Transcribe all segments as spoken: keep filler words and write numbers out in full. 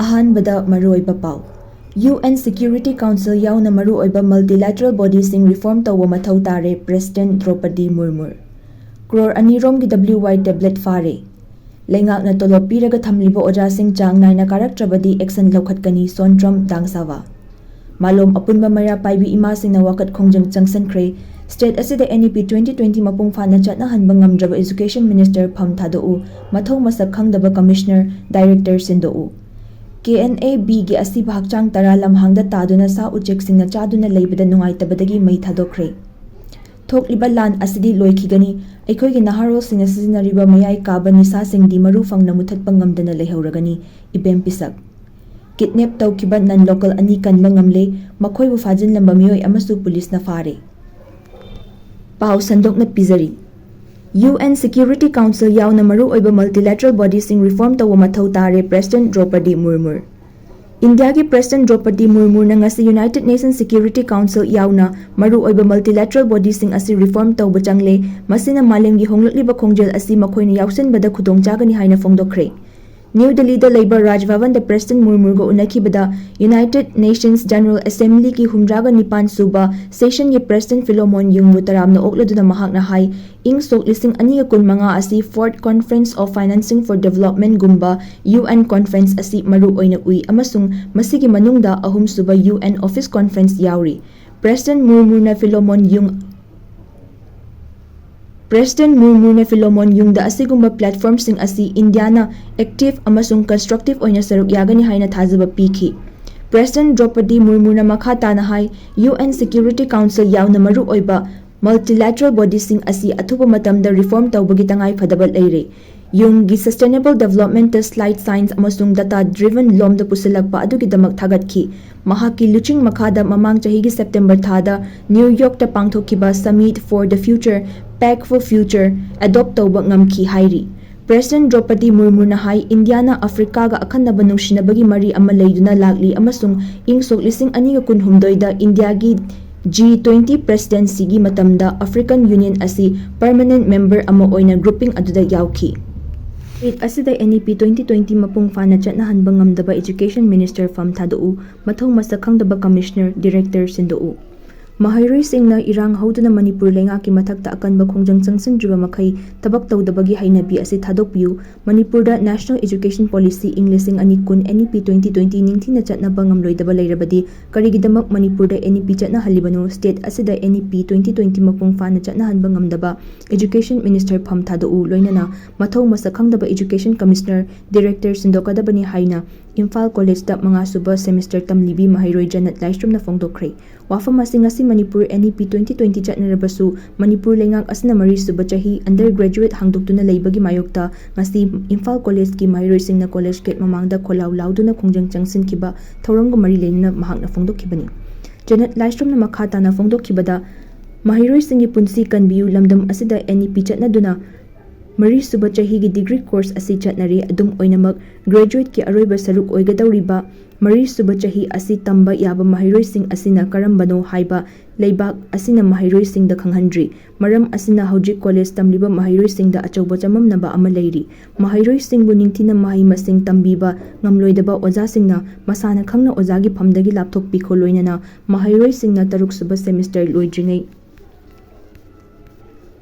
ꯑꯍꯥꯟꯕꯗ ꯃꯔꯨꯑꯣꯏꯕ ꯄꯥꯎ꯫ UN Security Council ꯌꯥꯎꯅ ꯃꯔꯨꯑꯣꯏꯕ multilateral bodyꯁꯤꯡ reform ꯇꯧꯕ ꯃꯊꯧ ꯇꯥꯔꯦ, President Draupadi Murmu꯫ ꯀ꯭ꯔꯣꯔ ꯑꯅꯤ ꯔꯣꯝꯒꯤ WY tablet ꯐꯥꯔꯦ꯫ ꯂꯩꯉꯥꯛꯅ ꯇꯣꯂꯣꯞ ꯄꯤꯔꯒ ꯊꯝꯂꯤꯕ ꯑꯣꯖꯥꯁꯤꯡ ꯆꯥꯡ ꯅꯥꯏꯅ ꯀꯥꯔꯛꯇ꯭ꯔꯕꯗꯤ action ꯂꯧꯈꯠꯀꯅꯤ, ꯁꯣꯟꯇ꯭ꯔꯝ ꯗꯥꯡꯁꯥꯋꯥ꯫ ꯃꯥꯂꯣꯝ ꯑꯄꯨꯟꯕ ꯃꯩꯔꯥ ꯄꯥꯏꯕꯤ ꯏꯃꯥꯁꯤꯡꯅ ꯋꯥꯀꯠ ꯈꯣꯡꯖꯪ ꯆꯪꯁꯤꯟꯈ꯭ꯔꯦ꯫ State ꯑꯁꯤꯗ NEP twenty twenty ꯃꯄꯨꯡ ꯐꯥꯅ ꯆꯠꯅꯍꯟꯕ ꯉꯝꯗ꯭ꯔꯕ Education Minister ꯐꯝ ꯊꯥꯗꯣꯛꯎ, ꯃꯊꯧ ꯃꯁꯛ ꯈꯪꯗꯕ Commissioner, Director ꯁꯤꯟꯗꯣꯛꯎ꯫ KNA Bꯒꯤ ꯑꯁꯤꯕ ꯍꯛꯆꯥꯡ ꯇꯔꯥ ꯂꯝꯍꯥꯡꯗ ꯇꯥꯗꯨꯅ ꯁꯥ ꯎꯆꯦꯛꯁꯤꯡꯅ ꯆꯥꯗꯨꯅ ꯂꯩꯕꯗ ꯅꯨꯡꯉꯥꯏꯇꯕꯗꯒꯤ ꯃꯩ ꯊꯥꯗꯣꯛꯈ꯭ꯔꯦ꯫ ꯊꯣꯛꯂꯤꯕ ꯂꯥꯟ ꯑꯁꯤꯗꯤ ꯂꯣꯏꯈꯤꯒꯅꯤ꯫ ꯑꯩꯈꯣꯏꯒꯤ ꯅꯍꯥꯔꯣꯜꯁꯤꯡꯅ ꯁꯤꯖꯤꯟꯅꯔꯤꯕ ꯃꯌꯥꯏ ꯀꯥꯕ ꯅꯤꯁꯥꯁꯤꯡꯗꯤ ꯃꯔꯨ ꯐꯪꯅ ꯃꯨꯊꯠꯄ ꯉꯝꯗꯅ ꯂꯩꯍꯧꯔꯒꯅꯤ꯫ ꯏꯕꯦꯝ ꯄꯤꯁꯛ꯫ Kidnap ꯇꯧꯈꯤꯕ non local ꯑꯅꯤ ꯀꯟꯕ ꯉꯝꯂꯦ꯫ ꯃꯈꯣꯏꯕꯨ ꯐꯥꯖꯤꯟꯂꯝꯕ ꯃꯤꯑꯣꯏ ꯑꯃꯁꯨ ꯄꯨꯂꯤꯁꯅ ꯐꯥꯔꯦ꯫ ꯄꯥꯎ ꯁꯟꯗꯣꯛꯅ ꯄꯤꯖꯔꯤ꯫ UN Security Council ꯌꯥꯎꯅ ꯃꯔꯨꯑꯣꯏꯕ multilateral bodyꯁꯤꯡ reform ꯇꯧꯕ ꯃꯊꯧ ꯇꯥꯔꯦ, President Draupadi Murmu꯫ ꯏꯟꯗꯤꯌꯥꯒꯤ President ꯗ꯭ꯔꯧꯄꯗꯤ ꯃꯨꯔꯃꯨꯅ ꯉꯁꯤ United Nations Security Council ꯌꯥꯎꯅ ꯃꯔꯨꯑꯣꯏꯕ multilateral bodyꯁꯤꯡ ꯑꯁꯤ reform ꯇꯧꯕ ꯆꯪꯂꯦ꯫ ꯃꯁꯤꯅ ꯃꯥꯂꯦꯝꯒꯤ ꯍꯣꯡꯂꯛꯂꯤꯕ ꯈꯣꯡꯖꯦꯜ ꯑꯁꯤ ꯃꯈꯣꯏꯅ ꯌꯥꯎꯁꯤꯟꯕꯗ ꯈꯨꯗꯣꯡꯆꯥꯒꯅꯤ ꯍꯥꯏꯅ ꯐꯣꯡꯗꯣꯛꯈ꯭ꯔꯦ꯫ ꯅ꯭ꯌꯨ ꯗꯤꯜꯂꯤꯗ ꯂꯩꯕ ꯔꯥꯖ ꯚꯕꯟꯗ President ꯃꯨꯔꯃꯨꯒ ꯎꯅꯈꯤꯕꯗ United Nations General Assemblyꯒꯤ ꯍꯨꯝꯗ꯭ꯔꯥꯒ ꯅꯤꯄꯥꯟ ꯁꯨꯕ sessionꯒꯤ President ꯐꯤꯂꯣꯃꯣꯟ ꯌꯨꯡꯕꯨ ꯇꯔꯥꯝꯅ ꯑꯣꯛꯂꯗꯨꯅ ꯃꯍꯥꯛꯅ ꯍꯥꯏ, ꯏꯪ ꯁꯣꯛ ꯂꯤꯁꯤꯡ ꯑꯅꯤꯒ ꯀꯨꯟꯃꯉꯥ ꯑꯁꯤ Fourth Conference of Financing for Developmentꯒꯨꯝꯕ UN conference ꯑꯁꯤ ꯃꯔꯨ ꯑꯣꯏꯅ ꯎꯏ ꯑꯃꯁꯨꯡ ꯃꯁꯤꯒꯤ ꯃꯅꯨꯡꯗ ꯑꯍꯨꯝꯁꯨꯕ UN Office Conference ꯌꯥꯎꯔꯤ꯫ President ꯃꯨꯔꯃꯨꯅ ꯐꯤꯂꯣꯃꯣꯟ ꯌꯨꯡ President ꯃꯨꯔꯃꯨꯅ ꯐꯤꯂꯣꯃꯣꯟ ꯌꯨꯡꯗ ꯑꯁꯤꯒꯨꯝꯕ platformꯁꯤꯡ ꯑꯁꯤ ꯏꯟꯗꯤꯌꯥꯅ active ꯑꯃꯁꯨꯡ constructive ꯑꯣꯏꯅ ꯁꯔꯨꯛ ꯌꯥꯒꯅꯤ ꯍꯥꯏꯅ ꯊꯥꯖꯕ ꯄꯤꯈꯤ꯫ President ꯗ꯭ꯔꯧꯄꯗꯤ ꯃꯨꯔꯃꯨꯅ ꯃꯈꯥ ꯇꯥꯅ ꯍꯥꯏ, UN Security Council ꯌꯥꯎꯅ ꯃꯔꯨꯑꯣꯏꯕ multilateral bodyꯁꯤꯡ ꯑꯁꯤ ꯑꯊꯨꯕ ꯃꯇꯝꯗ reform ꯇꯧꯕꯒꯤ ꯇꯉꯥꯏ ꯐꯗꯕ ꯂꯩꯔꯦ꯫ ꯌꯨꯡꯒꯤ sustainable developmentꯇ slide science ꯑꯃꯁꯨꯡ data driven ꯂꯣꯝꯗ ꯄꯨꯁꯤꯜꯂꯛꯄ ꯑꯗꯨꯒꯤꯗꯃꯛ ꯊꯥꯒꯠꯈꯤ꯫ ꯃꯍꯥꯛꯀꯤ ꯂꯨꯆꯤꯡ ꯃꯈꯥꯗ ꯃꯃꯥꯡ ꯆꯍꯤꯒꯤ September ꯊꯥꯗ New Yorkꯇ ꯄꯥꯡꯊꯣꯛꯈꯤꯕ Summit for the Future, Pact for Future, adopt ꯇꯧꯕ ꯉꯝꯈꯤ ꯍꯥꯏꯔꯤ꯫ President ꯗ꯭ꯔꯧꯄꯗꯤ ꯃꯨꯔꯃꯨꯅ ꯍꯥꯏ, ꯏꯟꯗꯤꯌꯥꯅ ꯑꯐ꯭ꯔꯤꯀꯥꯒ ꯑꯈꯟꯅꯕ ꯅꯨꯡꯁꯤꯅꯕꯒꯤ ꯃꯔꯤ ꯑꯃ ꯂꯩꯗꯨꯅ ꯂꯥꯛꯂꯤ ꯑꯃꯁꯨꯡ ꯏꯪ ꯁꯣꯛ ꯂꯤꯁꯤꯡ ꯑꯅꯤꯒ ꯀꯨꯟꯍꯨꯝꯗꯣꯏꯗ ꯏꯟꯗꯤꯌꯥꯒꯤ G twenty presidencyꯒꯤ ꯃꯇꯝꯗ African Union ꯑꯁꯤ permanent member ꯑꯃ ꯑꯣꯏꯅ grouping ꯑꯗꯨꯗ ꯌꯥꯎꯈꯤ꯫ State ꯑꯁꯤꯗ N E P twenty twenty ꯃꯄꯨꯡ ꯐꯥꯅ ꯆꯠꯅꯍꯟꯕ ꯉꯝꯗꯕ Education Minister ꯐꯝ ꯊꯥꯗꯣꯛꯎ, ꯃꯊꯧ ꯃꯁꯛ ꯈꯪꯗꯕ Commissioner, Director ꯁꯤꯟꯗꯣꯛꯎ꯫ ꯃꯍꯩꯔꯣꯏꯁꯤꯡꯅ ꯏꯔꯥꯡ ꯍꯧꯗꯨꯅ ꯃꯅꯤꯄꯨꯔ ꯂꯩꯉꯥꯛꯀꯤ ꯃꯊꯛꯇ ꯑꯀꯟꯕ ꯈꯣꯡꯖꯪ ꯆꯪꯁꯤꯟꯗ꯭ꯔꯤꯕ ꯃꯈꯩ ꯊꯕꯛ ꯇꯧꯗꯕꯒꯤ ꯍꯩꯅꯕꯤ ꯑꯁꯤ ꯊꯥꯗꯣꯛꯄꯤꯌꯨ꯫ ꯃꯅꯤꯄꯨꯔꯗ National Education Policy ꯏꯪ ꯂꯤꯁꯤꯡ ꯑꯅꯤ ꯀꯨꯟ N E P twenty twenty ꯅꯤꯡꯊꯤꯅ ꯆꯠꯅꯕ ꯉꯝꯂꯣꯏꯗꯕ ꯂꯩꯔꯕꯗꯤ ꯀꯔꯤꯒꯤꯗꯃꯛ ꯃꯅꯤꯄꯨꯔꯗ N E P ꯆꯠꯅꯍꯜꯂꯤꯕꯅꯣ? State ꯑꯁꯤꯗ N E P twenty twenty ꯃꯄꯨꯡ ꯐꯥꯅ ꯆꯠꯅꯍꯟꯕ ꯉꯝꯗꯕ Education Minister ꯐꯝ ꯊꯥꯗꯣꯛꯎ, ꯂꯣꯏꯅꯅ ꯃꯊꯧ ꯃꯁꯛ ꯈꯪꯗꯕ Education Commissioner, Director ꯁꯤꯟꯗꯣꯛꯀꯗꯕꯅꯤ ꯍꯥꯏꯅ ꯏꯝꯐꯥꯜ ꯀꯣꯂꯦꯖꯇ ꯃꯉꯥ ꯁꯨꯕ semester ꯇꯝꯂꯤꯕꯤ ꯃꯍꯩꯔꯣꯏ ꯖꯅꯠ ꯂꯥꯏꯁ꯭ꯔꯝꯅ ꯐꯣꯡꯗꯣꯛꯈ꯭ꯔꯦ꯫ ꯋꯥꯐꯝ ꯑꯁꯤ ꯉꯁꯤ Manipur N E P twenty twenty ꯆꯠꯅꯔꯕꯁꯨ Manipur ꯂꯩꯉꯥꯛ ꯑꯁꯤꯅ ꯃꯔꯤꯁꯨꯕ ꯆꯍꯤ undergraduate ꯍꯥꯡꯗꯣꯛꯇꯨꯅ ꯂꯩꯕꯒꯤ ꯃꯥꯌꯣꯛꯇ ꯉꯁꯤ ꯏꯝꯐꯥꯜ ꯀꯣꯂꯦꯖꯀꯤ ꯃꯍꯩꯔꯣꯏꯁꯤꯡꯅ ꯀꯣꯂꯦꯖ ꯒꯦꯠ ꯃꯃꯥꯡꯗ ꯈꯣꯜꯂꯥꯎ ꯂꯥꯎꯗꯨꯅ ꯈꯣꯡꯖꯪ ꯆꯪꯁꯤꯟꯈꯤꯕ ꯊꯧꯔꯝꯒ ꯃꯔꯤ ꯂꯩꯅꯅ ꯃꯍꯥꯛꯅ ꯐꯣꯡꯗꯣꯛꯈꯤꯕꯅꯤ꯫ ꯖꯅꯠ ꯂꯥꯏꯁ꯭ꯔꯝꯅ ꯃꯈꯥ ꯇꯥꯅ ꯐꯣꯡꯗꯣꯛꯈꯤꯕꯗ, ꯃꯍꯩꯔꯣꯏꯁꯤꯡꯒꯤ ꯄꯨꯟꯁꯤ ꯀꯟꯕꯤꯌꯨ ꯂꯝꯗꯝ ꯑꯁꯤꯗ N E P ꯆꯠꯅꯗꯨꯅ ꯃꯔꯤꯁꯨꯕ ꯆꯍꯤꯒꯤ degree course ꯑꯁꯤ ꯆꯠꯅꯔꯤ꯫ ꯑꯗꯨꯝ ꯑꯣꯏꯅꯃꯛ, graduate ꯀꯤ ꯑꯔꯣꯏꯕ ꯁꯔꯨꯛ ꯑꯣꯏꯒꯗꯧꯔꯤꯕ ꯃꯔꯤꯁꯨꯕ ꯆꯍꯤ ꯑꯁꯤ ꯇꯝꯕ ꯌꯥꯕ ꯃꯍꯩꯔꯣꯏꯁꯤꯡ ꯑꯁꯤꯅ ꯀꯔꯝꯕꯅꯣ ꯍꯥꯏꯕ ꯂꯩꯕꯥꯛ ꯑꯁꯤꯅ ꯃꯍꯩꯔꯣꯏꯁꯤꯡꯗ ꯈꯪꯍꯟꯗ꯭ꯔꯤ꯫ ꯃꯔꯝ ꯑꯁꯤꯅ ꯍꯧꯖꯤꯛ ꯀꯣꯂꯦꯖ ꯇꯝꯂꯤꯕ ꯃꯍꯩꯔꯣꯏꯁꯤꯡꯗ ꯑꯆꯧꯕ ꯆꯃꯝꯅꯕ ꯑꯃ ꯂꯩꯔꯤ꯫ ꯃꯍꯩꯔꯣꯏꯁꯤꯡꯕꯨ ꯅꯤꯡꯊꯤꯅ ꯃꯍꯩ ꯃꯁꯤꯡ ꯇꯝꯕꯤꯕ ꯉꯝꯂꯣꯏꯗꯕ ꯑꯣꯖꯥꯁꯤꯡꯅ ꯃꯁꯥꯅ ꯈꯪꯅ ꯑꯣꯖꯥꯒꯤ ꯐꯝꯗꯒꯤ ꯂꯥꯞꯊꯣꯛꯄꯤꯈꯣ, ꯂꯣꯏꯅꯅ ꯃꯍꯩꯔꯣꯏꯁꯤꯡꯅ ꯇꯔꯨꯛ ꯁꯨꯕ semester ꯂꯣꯏꯗ꯭ꯔꯤꯉꯩ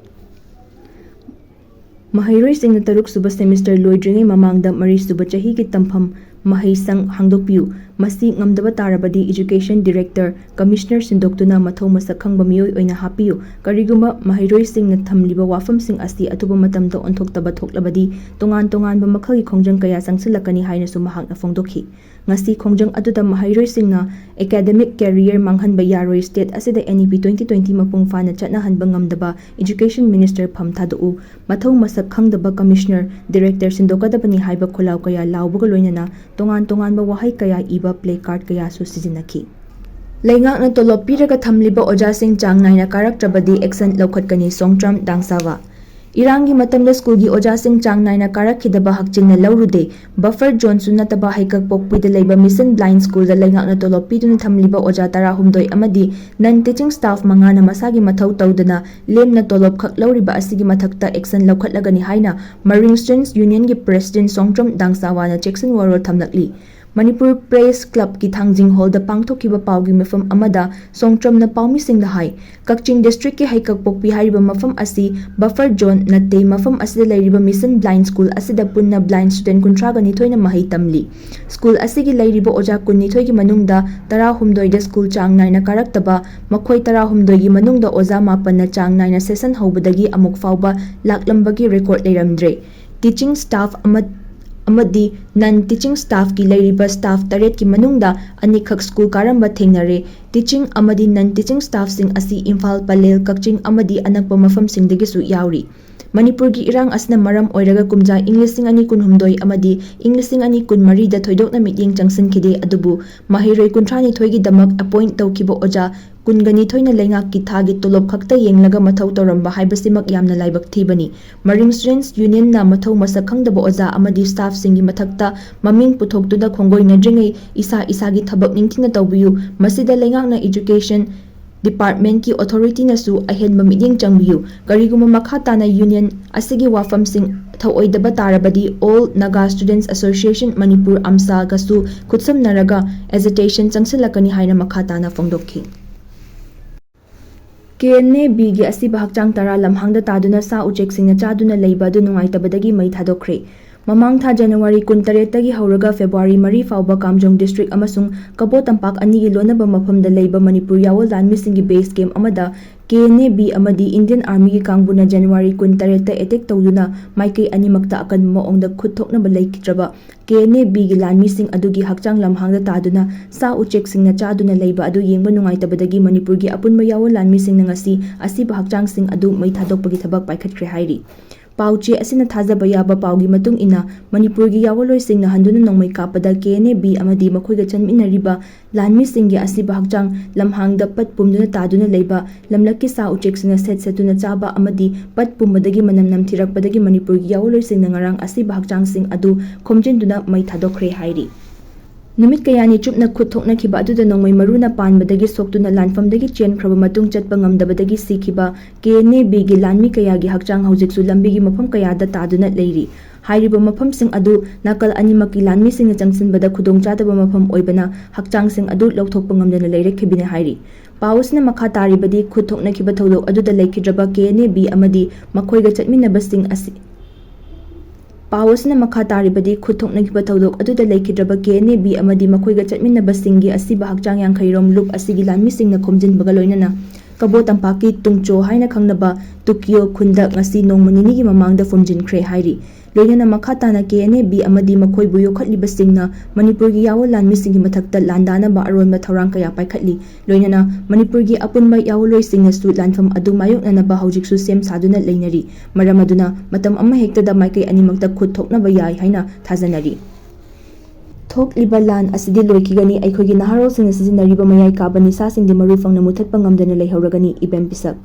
ꯃꯍꯩꯔꯣꯏꯁꯤꯡꯅ ꯇꯔꯨꯛ ꯁꯨꯕ semester ꯂꯣꯏꯗ꯭ꯔꯤꯉꯩ ꯃꯃꯥꯡꯗ ꯃꯔꯤ ꯁꯨꯕ ꯆꯍꯤꯒꯤ ꯇꯝꯐꯝ ꯃꯍꯩꯁꯪ ꯍꯥꯡꯗꯣꯛꯄꯤꯌꯨ꯫ ꯃꯁꯤ ꯉꯝꯗꯕ ꯇꯥꯔꯕꯗꯤ Education Director, Commissioner ꯁꯤꯟꯗꯣꯛꯇꯨꯅ ꯃꯊꯧ ꯃꯁꯛ ꯈꯪꯕ ꯃꯤꯑꯣꯏ ꯑꯣꯏꯅ ꯍꯥꯞꯄꯤꯌꯨ꯫ ꯀꯔꯤꯒꯨꯝꯕ ꯃꯍꯩꯔꯣꯏꯁꯤꯡꯅ ꯊꯝꯂꯤꯕ ꯋꯥꯐꯝꯁꯤꯡ ꯑꯁꯤ ꯑꯊꯨꯕ ꯃꯇꯝꯗ ꯑꯣꯟꯊꯣꯛꯇꯕ ꯊꯣꯛꯂꯕꯗꯤ ꯇꯣꯉꯥꯟ ꯇꯣꯉꯥꯟꯕ ꯃꯈꯜꯒꯤ ꯈꯣꯡꯖꯪ ꯀꯌꯥ ꯆꯪꯁꯤꯜꯂꯛꯀꯅꯤ ꯍꯥꯏꯅꯁꯨ ꯃꯍꯥꯛꯅ ꯐꯣꯡꯗꯣꯛꯈꯤ꯫ ꯉꯁꯤ ꯈꯣꯡꯖꯪ ꯑꯗꯨꯗ ꯃꯍꯩꯔꯣꯏꯁꯤꯡꯅ academic career ꯃꯥꯡꯍꯟꯕ ꯌꯥꯔꯣꯏ꯫ State ꯑꯁꯤꯗ N E P twenty twenty ꯃꯄꯨꯡ ꯐꯥꯅ ꯆꯠꯅꯍꯟꯕ ꯉꯝꯗꯕ Education Minister ꯐꯝ ꯊꯥꯗꯣꯛꯎ, ꯃꯊꯧ ꯃꯁꯛ ꯈꯪꯗꯕ Commissioner, Director ꯁꯤꯟꯗꯣꯛꯀꯗꯕꯅꯤ ꯍꯥꯏꯕ ꯈꯣꯜꯂꯥꯎ ꯀꯌꯥ ꯂꯥꯎꯕꯒ ꯂꯣꯏꯅꯅ ꯇꯣꯉꯥꯟ ꯇꯣꯉꯥꯟꯕ ꯋꯥꯍꯩ ꯀꯌꯥ ꯏꯕ placard ꯀꯌꯥꯁꯨ ꯁꯤꯖꯤꯟꯅꯈꯤ꯫ ꯂꯩꯉꯥꯛꯅ ꯇꯣꯂꯣꯞ ꯄꯤꯔꯒ ꯊꯝꯂꯤꯕ ꯑꯣꯖꯥꯁꯤꯡ ꯆꯥꯡ ꯅꯥꯏꯅ ꯀꯥꯔꯛꯇ꯭ꯔꯕꯗꯤ action ꯂꯧꯈꯠꯀꯅꯤ, ꯁꯣꯡꯇ꯭ꯔꯝ ꯗꯥꯡꯁꯥꯋꯥ꯫ ꯏꯔꯥꯡꯒꯤ ꯃꯇꯝꯗ ꯁ꯭ꯀꯨꯜꯒꯤ ꯑꯣꯖꯥꯁꯤꯡ ꯆꯥꯡ ꯅꯥꯏꯅ ꯀꯥꯔꯛꯈꯤꯗꯕ ꯍꯛꯆꯤꯟꯅ ꯂꯧꯔꯨꯗꯦ꯫ ꯕꯐꯔ ꯖꯣꯟꯁꯨ ꯅꯠꯇꯕ ꯍꯩꯀꯛꯄꯣꯛꯄꯤꯗ ꯂꯩꯕ ꯃꯤꯁꯟ ꯕ꯭ꯂꯥꯏꯟ ꯁ꯭ꯀꯨꯜꯗ ꯂꯩꯉꯥꯛꯅ ꯇꯣꯂꯣꯞ ꯄꯤꯗꯨꯅ ꯊꯝꯂꯤꯕ ꯑꯣꯖꯥ ꯇꯔꯥꯍꯨꯝꯗꯣꯏ ꯑꯃꯗꯤ ꯅꯟ ꯇꯤꯆꯤꯡ ꯁ꯭ꯇꯥꯐ ꯃꯉꯥꯅ ꯃꯁꯥꯒꯤ ꯃꯊꯧ ꯇꯧꯗꯅ ꯂꯦꯝꯅ ꯇꯣꯂꯣꯞ ꯈꯛ ꯂꯧꯔꯤꯕ ꯑꯁꯤꯒꯤ ꯃꯊꯛꯇ ꯑꯦꯛꯁꯟ ꯂꯧꯈꯠꯂꯒꯅꯤ ꯍꯥꯏꯅ ꯃꯔꯤꯡ ꯁ꯭ꯇꯨꯗꯦꯟꯠꯁ ꯌꯨꯅꯤꯌꯟꯒꯤ ꯄ꯭ꯔꯦꯁꯤꯗꯦꯟꯠ ꯁꯣꯡꯇ꯭ꯔꯝ ꯗꯥꯡꯁꯥꯋꯥꯅ ꯆꯦꯛꯁꯤꯟ ꯋꯥꯔꯣꯜ ꯊꯝꯂꯛꯂꯤ꯫ ꯃꯅꯤꯄꯨꯔ ꯄ꯭ꯔꯦꯁ ꯀ꯭ꯂꯕꯀꯤ ꯊꯥꯡꯖꯤꯡ ꯍꯣꯜꯗ ꯄꯥꯡꯊꯣꯛꯈꯤꯕ ꯄꯥꯎꯒꯤ ꯃꯤꯐꯝ ꯑꯃꯗ ꯁꯣꯡꯇ꯭ꯔꯝꯅ ꯄꯥꯎꯃꯤꯁꯤꯡꯗ ꯍꯥꯏ, ꯀꯛꯆꯤꯡ ꯗꯤꯁꯇ꯭ꯔꯤꯛꯀꯤ ꯍꯩꯀꯛꯄꯣꯛꯄꯤ ꯍꯥꯏꯔꯤꯕ ꯃꯐꯝ ꯑꯁꯤ ꯕꯐꯔ ꯖꯣꯟ ꯅꯠꯇꯦ꯫ ꯃꯐꯝ ꯑꯁꯤꯗ ꯂꯩꯔꯤꯕ ꯃꯤꯁꯟ ꯕ꯭ꯂꯥꯏꯟ ꯁ꯭ꯀꯨꯜ ꯑꯁꯤꯗ ꯄꯨꯟꯅ ꯕ꯭ꯂꯥꯏꯟ ꯁ꯭ꯇꯨꯗꯦꯟꯠ ꯀꯨꯟꯊ꯭ꯔꯥꯒ ꯅꯤꯊꯣꯏꯅ ꯃꯍꯩ ꯇꯝꯂꯤ꯫ ꯁ꯭ꯀꯨꯜ ꯑꯁꯤꯒꯤ ꯂꯩꯔꯤꯕ ꯑꯣꯖꯥ ꯀꯨꯟꯅꯤꯊꯣꯏꯒꯤ ꯃꯅꯨꯡꯗ ꯇꯔꯥꯍꯨꯝꯗꯣꯏꯗ ꯁ꯭ꯀꯨꯜ ꯆꯥꯡ ꯅꯥꯏꯅ ꯀꯥꯔꯛꯇꯕ, ꯃꯈꯣꯏ ꯇꯔꯥꯍꯨꯝꯗꯣꯏꯒꯤ ꯃꯅꯨꯡꯗ ꯑꯣꯖꯥ ꯃꯥꯄꯟꯅ ꯆꯥꯡ ꯅꯥꯏꯅ ꯁꯦꯁꯟ ꯍꯧꯕꯗꯒꯤ ꯑꯃꯨꯛ ꯐꯥꯎꯕ ꯂꯥꯛꯂꯝꯕꯒꯤ ꯔꯦꯀꯣꯔꯗ ꯂꯩꯔꯝꯗ꯭ꯔꯦ꯫ ꯇꯤꯆꯤꯡ ꯁ꯭ꯇꯥꯐ ꯑꯃ-, ꯑꯃꯗꯤ ꯅꯟ ꯇꯤꯆꯤꯡ ꯁ꯭ꯇꯥꯐꯀꯤ ꯂꯩꯔꯤꯕ ꯁ꯭ꯇꯥꯐ ꯇꯔꯦꯠꯀꯤ ꯃꯅꯨꯡꯗ ꯑꯅꯤꯈꯛ ꯁ꯭ꯀꯨꯜ ꯀꯥꯔꯝꯕ ꯊꯦꯡꯅꯔꯦ꯫ ꯇꯤꯆꯤꯡ ꯑꯃꯗꯤ ꯅꯟ ꯇꯤꯆꯤꯡ ꯁ꯭ꯇꯥꯐꯁꯤꯡ ꯑꯁꯤ ꯏꯝꯐꯥꯜ, ꯄꯂꯦꯜ, ꯀꯛꯆꯤꯡ ꯑꯃꯗꯤ ꯑꯅꯛꯄ ꯃꯐꯝꯁꯤꯡꯗꯒꯤꯁꯨ ꯌꯥꯎꯔꯤ꯫ ꯃꯅꯤꯄꯨꯔꯒꯤ ꯏꯔꯥꯡ ꯑꯁꯤꯅ ꯃꯔꯝ ꯑꯣꯏꯔꯒ ꯀꯨꯝꯖꯥ ꯏꯪ ꯂꯤꯁꯤꯡ ꯑꯅꯤ ꯀꯨꯟꯍꯨꯝꯗꯣꯏ ꯑꯃꯗꯤ ꯏꯪ ꯂꯤꯁꯤꯡ ꯑꯅꯤ ꯀꯨꯟꯃꯔꯤꯗ ꯊꯣꯏꯗꯣꯛꯅ ꯃꯤꯠꯌꯦꯡ ꯆꯪꯁꯤꯟꯈꯤꯗꯦ, ꯑꯗꯨꯕꯨ ꯃꯍꯩꯔꯣꯏ ꯀꯨꯟꯊ꯭ꯔꯥꯅꯤꯊꯣꯏꯒꯤꯗꯃꯛ ꯑꯦꯄꯣꯏꯟꯠ ꯇꯧꯈꯤꯕ ꯑꯣꯖꯥ ꯀꯨꯟꯒ ꯅꯤꯊꯣꯏꯅ ꯂꯩꯉꯥꯛꯀꯤ ꯊꯥꯒꯤ ꯇꯣꯂꯣꯞ ꯈꯛꯇ ꯌꯦꯡꯂꯒ ꯃꯊꯧ ꯇꯧꯔꯝꯕ ꯍꯥꯏꯕꯁꯤꯃꯛ ꯌꯥꯝꯅ ꯂꯥꯏꯕꯛ ꯊꯤꯕꯅꯤ꯫ ꯃꯔꯤꯡ ꯁ꯭ꯇꯨꯗꯦꯟꯠꯁ ꯌꯨꯅꯤꯌꯟꯅ ꯃꯊꯧ ꯃꯁꯛ ꯈꯪꯗꯕ ꯑꯣꯖꯥ ꯑꯃꯗꯤ ꯁ꯭ꯇꯥꯐꯁꯤꯡꯒꯤ ꯃꯊꯛꯇ ꯃꯃꯤꯡ ꯄꯨꯊꯣꯛꯇꯨꯅ ꯈꯣꯡꯒꯣꯏꯅꯗ꯭ꯔꯤꯉꯩ ꯏꯁꯥ ꯏꯁꯥꯒꯤ ꯊꯕꯛ ꯅꯤꯡꯊꯤꯅ ꯇꯧꯕꯤꯌꯨ꯫ ꯃꯁꯤꯗ ꯂꯩꯉꯥꯛꯅ ꯏꯗꯨꯀꯦꯁꯟ ꯗꯤꯄꯥꯔꯠꯃꯦꯟꯠꯀꯤ ꯑꯣꯊꯣꯔꯤꯇꯤꯅꯁꯨ ꯑꯍꯦꯟꯕ ꯃꯤꯠꯌꯦꯡ ꯆꯪꯕꯤꯌꯨ꯫ ꯀꯔꯤꯒꯨꯝꯕ ꯃꯈꯥ ꯇꯥꯅ ꯌꯨꯅꯤꯌꯟ ꯑꯁꯤꯒꯤ ꯋꯥꯐꯝꯁꯤꯡ ꯊꯧꯑꯣꯏꯗꯕ ꯇꯥꯔꯕꯗꯤ All Naga Students Association Manipur, ꯑꯝꯁꯥꯒꯁꯨ ꯈꯨꯠꯁꯝꯅꯔꯒ ꯑꯦꯖꯤꯇꯦꯁꯟ ꯆꯪꯁꯤꯜꯂꯛꯀꯅꯤ ꯍꯥꯏꯅ ꯃꯈꯥ ꯇꯥꯅ ꯐꯣꯡꯗꯣꯛꯈꯤ꯫ ꯀꯦ ꯑꯦꯟ ꯑꯦ ꯕꯤꯒꯤ ꯑꯁꯤꯕ ꯍꯛꯆꯥꯡ ꯇꯔꯥ ꯂꯝꯍꯥꯡꯗ ꯇꯥꯗꯨꯅ ꯁꯥ ꯎꯆꯦꯛꯁꯤꯡꯅ ꯆꯥꯗꯨꯅ ꯂꯩꯕ ꯑꯗꯨ ꯅꯨꯡꯉꯥꯏꯇꯕꯗꯒꯤ ꯃꯩ ꯊꯥꯗꯣꯛꯈ꯭ꯔꯦ꯫ ꯃꯃꯥꯡ ꯊꯥ ꯖꯅꯋꯥꯔꯤ ꯀꯨꯟꯇꯔꯦꯠꯇꯒꯤ ꯍꯧꯔꯒ ꯐꯦꯕ꯭ꯔꯨꯋꯥꯔꯤ ꯃꯔꯤ ꯐꯥꯎꯕ ꯀꯥꯝꯖꯣꯡ ꯗꯤꯁꯇ꯭ꯔꯤꯛ ꯑꯃꯁꯨꯡ ꯀꯕꯣ ꯇꯝꯄꯥꯛ ꯑꯅꯤꯒꯤ ꯂꯣꯟꯅꯕ ꯃꯐꯝꯗ ꯂꯩꯕ ꯃꯅꯤꯄꯨꯔ ꯌꯥꯑꯣꯜ ꯂꯥꯟꯃꯤꯁꯤꯡꯒꯤ ꯕꯦꯁ ꯀꯦꯝꯞ ꯑꯃꯗ ꯀꯦ ꯑꯦꯟ ꯑꯦ ꯕꯤ ꯑꯃꯗꯤ ꯏꯟꯗꯤꯌꯟ ꯑꯥꯔꯃꯤꯒꯤ ꯀꯥꯡꯕꯨꯅ ꯖꯅꯋꯥꯔꯤ ꯀꯨꯟꯇꯔꯦꯠꯇ ꯑꯦꯇꯦꯛ ꯇꯧꯗꯨꯅ ꯃꯥꯏꯀꯩ ꯑꯅꯤꯃꯛꯇ ꯑꯀꯟꯕ ꯃꯑꯣꯡꯗ ꯈꯨꯠ ꯊꯣꯛꯅꯕ ꯂꯩꯈꯤꯗ꯭ꯔꯕ ꯀꯦ ꯑꯦꯟ ꯑꯦ ꯕꯤꯒꯤ ꯂꯥꯟꯃꯤꯁꯤꯡ ꯑꯗꯨꯒꯤ ꯍꯛꯆꯥꯡ ꯂꯝꯍꯥꯡꯗ ꯇꯥꯗꯨꯅ ꯁꯥ ꯎꯆꯦꯛꯁꯤꯡꯅ ꯆꯥꯗꯨꯅ ꯂꯩꯕ ꯑꯗꯨ ꯌꯦꯡꯕ ꯅꯨꯡꯉꯥꯏꯇꯕꯗꯒꯤ ꯃꯅꯤꯄꯨꯔꯒꯤ ꯑꯄꯨꯟꯕ ꯌꯥꯑꯣꯜ ꯂꯥꯟꯃꯤꯁꯤꯡꯅ ꯉꯁꯤ ꯑꯁꯤꯕ ꯍꯛꯆꯥꯡꯁꯤꯡ ꯑꯗꯨ ꯃꯩ ꯊꯥꯗꯣꯛꯄꯒꯤ ꯊꯕꯛ ꯄꯥꯏꯈꯠꯈ꯭ꯔꯦ ꯍꯥꯏꯔꯤ꯫ ꯄꯥꯎ ꯆꯦ ꯑꯁꯤꯅ ꯊꯥꯖꯕ ꯌꯥꯕ ꯄꯥꯎꯒꯤ ꯃꯇꯨꯡ ꯏꯟꯅ, ꯃꯅꯤꯄꯨꯔꯒꯤ ꯌꯥꯑꯣꯟꯂꯣꯏꯁꯤꯡꯅ ꯍꯟꯗꯨꯅ ꯅꯣꯡꯃꯩ ꯀꯥꯞꯄꯗ ꯀꯦ ꯑꯦꯟ ꯑꯦ ꯕꯤ ꯑꯃꯗꯤ ꯃꯈꯣꯏꯒ ꯆꯠꯃꯤꯟꯅꯔꯤꯕ ꯂꯥꯟꯃꯤꯁꯤꯡꯒꯤ ꯑꯁꯤꯕ ꯍꯛꯆꯥꯡ ꯂꯝꯍꯥꯡꯗ ꯄꯠ ꯄꯨꯝꯗꯨꯅ ꯇꯥꯗꯨꯅ ꯂꯩꯕ ꯂꯝꯂꯛꯀꯤ ꯁꯥ ꯎꯆꯦꯛꯁꯤꯡꯅ ꯁꯦꯠ ꯁꯦꯠꯇꯨꯅ ꯆꯥꯕ ꯑꯃꯗꯤ ꯄꯠ ꯄꯨꯝꯕꯗꯒꯤ ꯃꯅꯝ ꯅꯝꯊꯤꯔꯛꯄꯗꯒꯤ ꯃꯅꯤꯄꯨꯔꯒꯤ ꯌꯥꯑꯣꯟꯂꯣꯏꯁꯤꯡꯅ ꯉꯔꯥꯡ ꯑꯁꯤꯕ ꯍꯛꯆꯥꯡꯁꯤꯡ ꯑꯗꯨ ꯈꯣꯝꯖꯤꯟꯗꯨꯅ ꯃꯩ ꯊꯥꯗꯣꯛꯈ꯭ꯔꯦ ꯍꯥꯏꯔꯤ꯫ ꯅꯨꯃꯤꯠ ꯀꯌꯥꯅꯤ ꯆꯨꯞꯅ ꯈꯨꯠ ꯊꯣꯛꯅꯈꯤꯕ ꯑꯗꯨꯗ ꯅꯣꯡꯃꯩ ꯃꯔꯨꯅ ꯄꯥꯟꯕꯗꯒꯤ ꯁꯣꯛꯇꯨꯅ ꯂꯥꯟꯐꯝꯗꯒꯤ ꯆꯦꯟꯈ꯭ꯔꯕ ꯃꯇꯨꯡ ꯆꯠꯄ ꯉꯝꯗꯕꯗꯒꯤ ꯁꯤꯈꯤꯕ ꯀꯦ ꯑꯦꯟ ꯑꯦ ꯕꯤꯒꯤ ꯂꯥꯟꯃꯤ ꯀꯌꯥꯒꯤ ꯍꯛꯆꯥꯡ ꯍꯧꯖꯤꯛꯁꯨ ꯂꯝꯕꯤꯒꯤ ꯃꯐꯝ ꯀꯌꯥꯗ ꯇꯥꯗꯨꯅ ꯂꯩꯔꯤ꯫ ꯍꯥꯏꯔꯤꯕ ꯃꯐꯝꯁꯤꯡ ꯑꯗꯨ ꯅꯥꯀꯜ ꯑꯅꯤꯃꯛꯀꯤ ꯂꯥꯟꯃꯤꯁꯤꯡꯅ ꯆꯪꯁꯤꯟꯕꯗ ꯈꯨꯗꯣꯡꯆꯥꯗꯕ ꯃꯐꯝ ꯑꯣꯏꯕꯅ ꯍꯛꯆꯥꯡꯁꯤꯡ ꯑꯗꯨ ꯂꯧꯊꯣꯛꯄ ꯉꯝꯗꯅ ꯂꯩꯔꯛꯈꯤꯕꯅꯤ ꯍꯥꯏꯔꯤ꯫ ꯄꯥꯎ ꯑꯁꯤꯅ ꯃꯈꯥ ꯇꯥꯔꯤꯕꯗꯤ, ꯈꯨꯠ ꯊꯣꯛꯅꯈꯤꯕ ꯊꯧꯗꯣꯛ ꯑꯗꯨꯗ ꯂꯩꯈꯤꯗ꯭ꯔꯕ ꯀꯦ ꯑꯦꯟ ꯑꯦ ꯕꯤ ꯑꯃꯗꯤ ꯃꯈꯣꯏꯒ ꯆꯠꯃꯤꯟꯅꯕꯁꯤꯡ ꯑꯁꯤ ꯄꯥꯎ ꯑꯁꯤꯅ ꯃꯈꯥ ꯇꯥꯔꯤꯕꯗꯤ, ꯈꯨꯠ ꯊꯣꯛꯅꯈꯤꯕ ꯊꯧꯗꯣꯛ ꯑꯗꯨꯗ ꯂꯩꯈꯤꯗ꯭ꯔꯕ ꯀꯦ ꯑꯦꯟ ꯑꯦ ꯕꯤ ꯑꯃꯗꯤ ꯃꯈꯣꯏꯒ ꯆꯠꯃꯤꯟꯅꯕꯁꯤꯡꯒꯤ ꯑꯁꯤꯕ ꯍꯛꯆꯥꯡ ꯌꯥꯡꯈꯩꯔꯣꯝ ꯂꯨꯞ ꯑꯁꯤꯒꯤ ꯂꯥꯟꯃꯤꯁꯤꯡꯅ ꯈꯣꯝꯖꯤꯟꯕꯒ ꯂꯣꯏꯅꯅ ꯀꯕꯣ ꯇꯝꯄꯥꯛꯀꯤ ꯇꯨꯡꯆꯣ ꯍꯥꯏꯅ ꯈꯪꯅꯕ ꯇꯨꯀꯤꯌꯣ ꯈꯨꯟꯗ ꯉꯁꯤ ꯅꯣꯡꯃ ꯅꯤꯅꯤꯒꯤ ꯃꯃꯥꯡꯗ ꯐꯨꯝꯖꯤꯟꯈ꯭ꯔꯦ ꯍꯥꯏꯔꯤ꯫ ꯂꯣꯏꯅꯅ ꯃꯈꯥ ꯇꯥꯅ ꯀꯦ ꯑꯦꯟ ꯑꯦ ꯕꯤ ꯑꯃꯗꯤ ꯃꯈꯣꯏꯕꯨ ꯌꯣꯛꯈꯠꯂꯤꯕꯁꯤꯡꯅ ꯃꯅꯤꯄꯨꯔꯒꯤ ꯌꯥꯑꯣꯟ ꯂꯥꯟꯃꯤꯁꯤꯡꯒꯤ ꯃꯊꯛꯇ ꯂꯥꯟꯗꯥꯅꯕ ꯑꯔꯣꯟꯕ ꯊꯧꯔꯥꯡ ꯀꯌꯥ ꯄꯥꯏꯈꯠꯂꯤ꯫ ꯂꯣꯏꯅꯅ ꯃꯅꯤꯄꯨꯔꯒꯤ ꯑꯄꯨꯟꯕ ꯌꯥꯑꯣꯟꯂꯣꯏꯁꯤꯡꯅꯁꯨ ꯂꯥꯟꯐꯝ ꯑꯗꯨ ꯃꯥꯌꯣꯛꯅꯅꯕ ꯍꯧꯖꯤꯛꯁꯨ ꯁꯦꯝ ꯁꯥꯗꯨꯅ ꯂꯩꯅꯔꯤ꯫ ꯃꯔꯝ ꯑꯗꯨꯅ ꯃꯇꯝ ꯑꯃꯍꯦꯛꯇꯗ ꯃꯥꯏꯀꯩ ꯑꯅꯤꯃꯛꯇ ꯈꯨꯠ ꯊꯣꯛꯅꯕ ꯌꯥꯏ ꯍꯥꯏꯅ ꯊꯥꯖꯅꯔꯤ꯫ ꯊꯣꯛꯂꯤꯕ ꯂꯥꯟ ꯑꯁꯤꯗꯤ ꯂꯣꯏꯈꯤꯒꯅꯤ, ꯑꯩꯈꯣꯏꯒꯤ ꯅꯍꯥꯔꯣꯜꯁꯤꯡꯅ ꯁꯤꯖꯤꯟꯅꯔꯤꯕ ꯃꯌꯥꯏ ꯀꯥꯕ ꯅꯤꯁꯥꯁꯤꯡꯗꯤ ꯃꯔꯨ ꯐꯪꯅ ꯃꯨꯊꯠꯄ ꯉꯝꯗꯅ ꯂꯩꯍꯧꯔꯒꯅꯤ, ꯏꯕꯦꯝ ꯄꯤꯁꯛ꯫